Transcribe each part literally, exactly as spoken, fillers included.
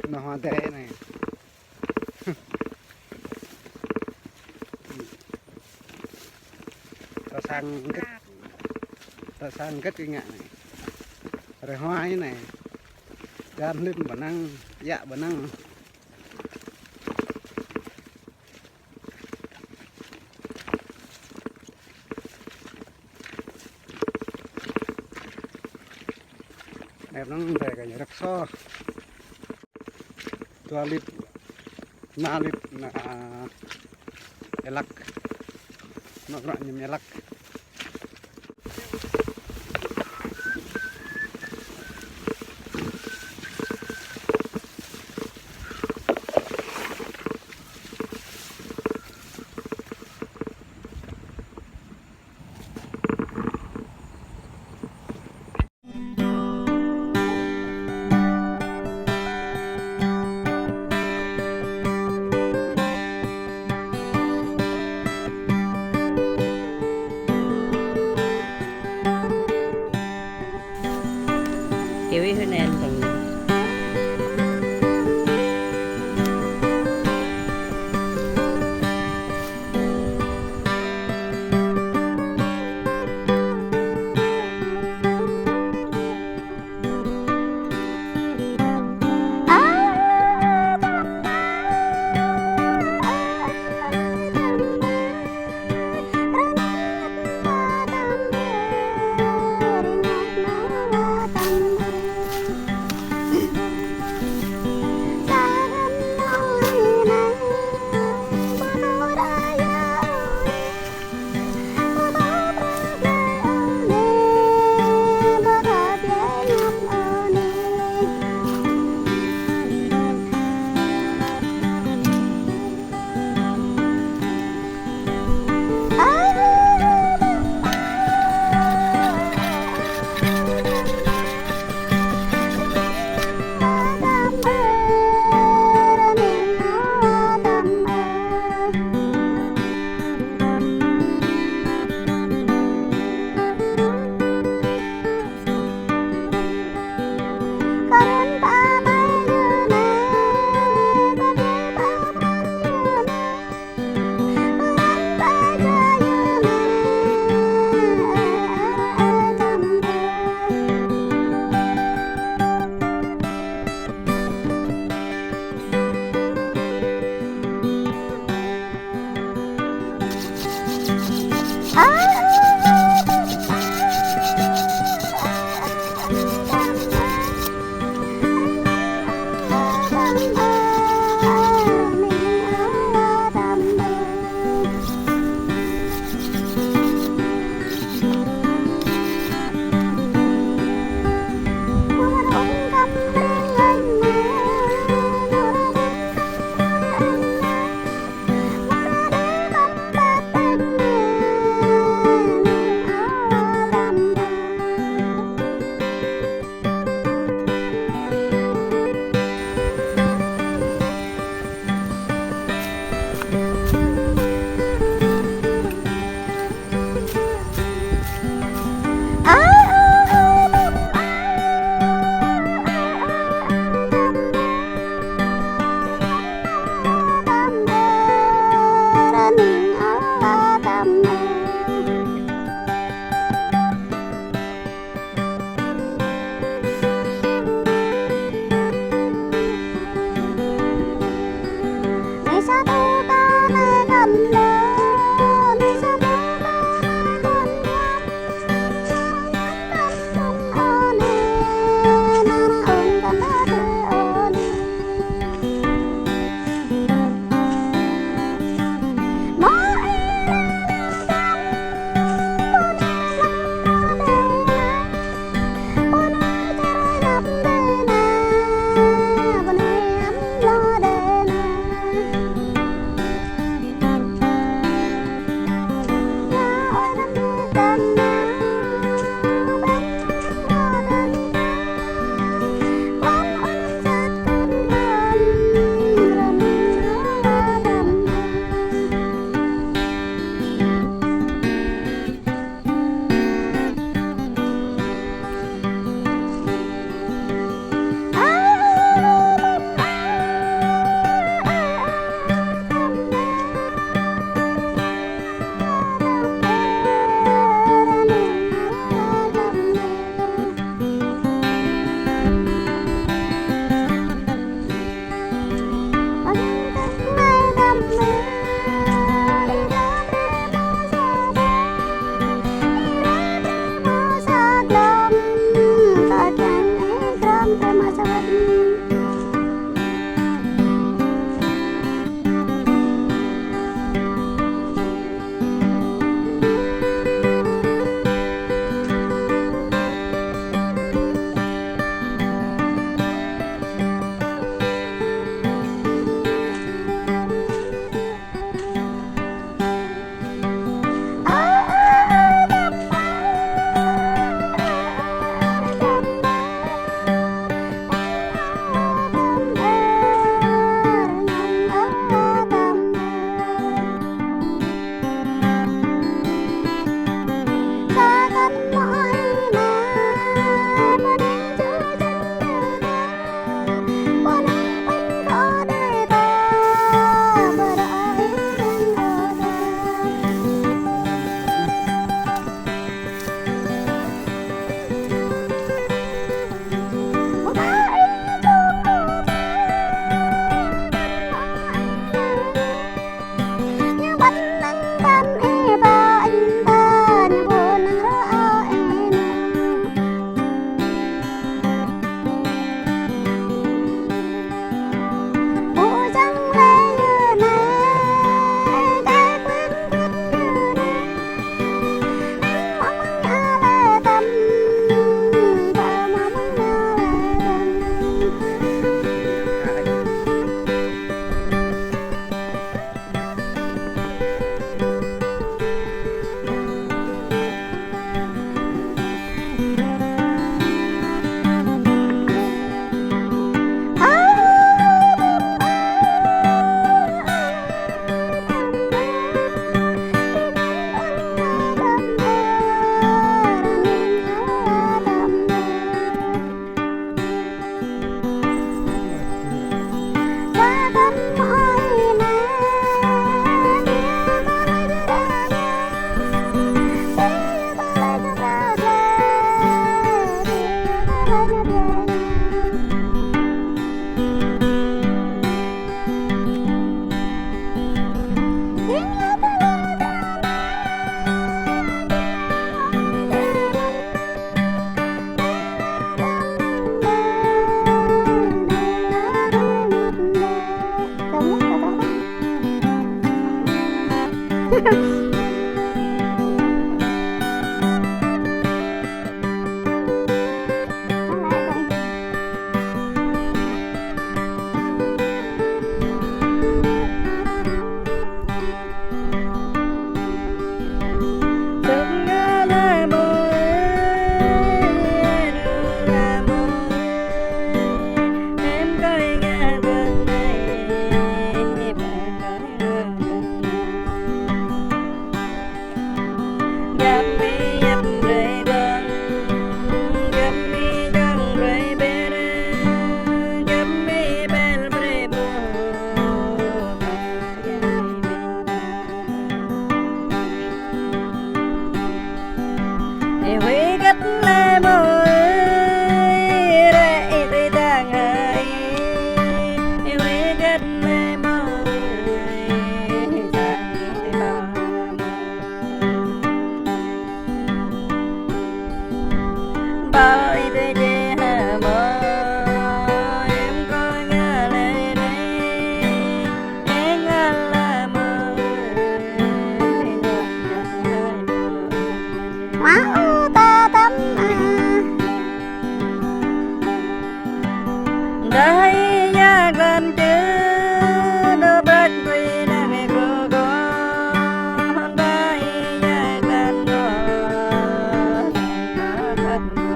Nao hơdai anai. Ta sang gĕt. Ta sang gĕt kơ ngă anai. Rai hơdai anai. Dăn hlĭm ƀơi anai, yă ƀơi anai. Anai ƀơi anai ta kơ ñu rơ̆k sô. Dua lit, rơma lit, anai, a, êlăk. Anai kră ñu êlăk. Kiwi hơnăn tong. Đa ia glan čư, đô brak tui nang mê gru gô. Đa ia glan đô, đa glan đô.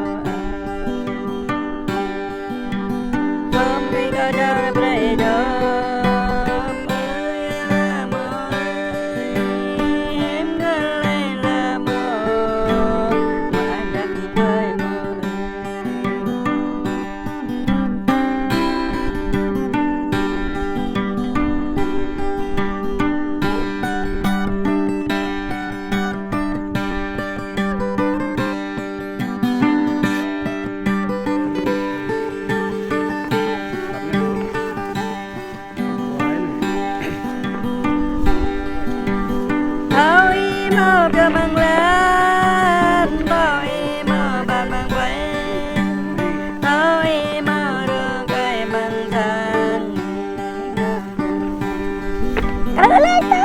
Tôm tui đô đa brei đô. Thâo ih mơ̆ pioh măng lĕ, thâo ih mơ̆ ƀan măng ƀuai, thâo ih mơ̆ rơ̆ng kai măng than. Kơ lĕ ta.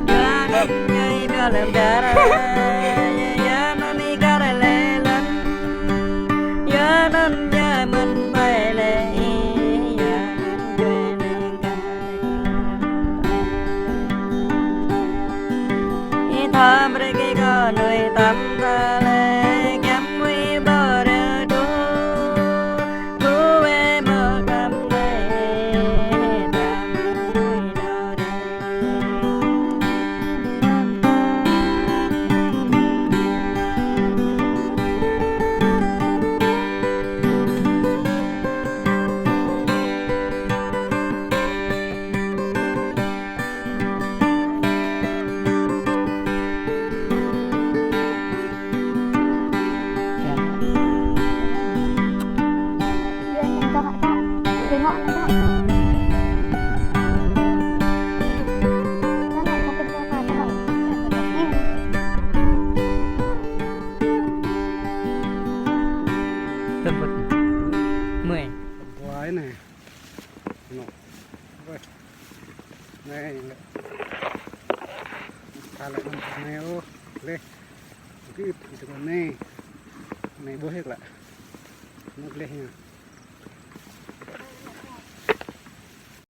Yua anŭn jai pioh lơ̆m dar, yua anŭn ih kar lĕ lăn, yua anŭn jai mơ̆n pai lĕ ih, yua anŭn jai lĕ. Ih thâo brơi kơ kâo nuih tăm tơlơi kiăng wĭ ƀô̆ rơdu, thu wê mơ kăm lĕ, tăm nuih đô đe. Tơpŭt. Mơi. Ƀuai anai. Nô. Ơi. Anai lĕ. Ta lĕ anŭn anai ôh. Gleh. Git, git anai. Anai ƀuh hĭ lĕ. Anŭn gleh anai.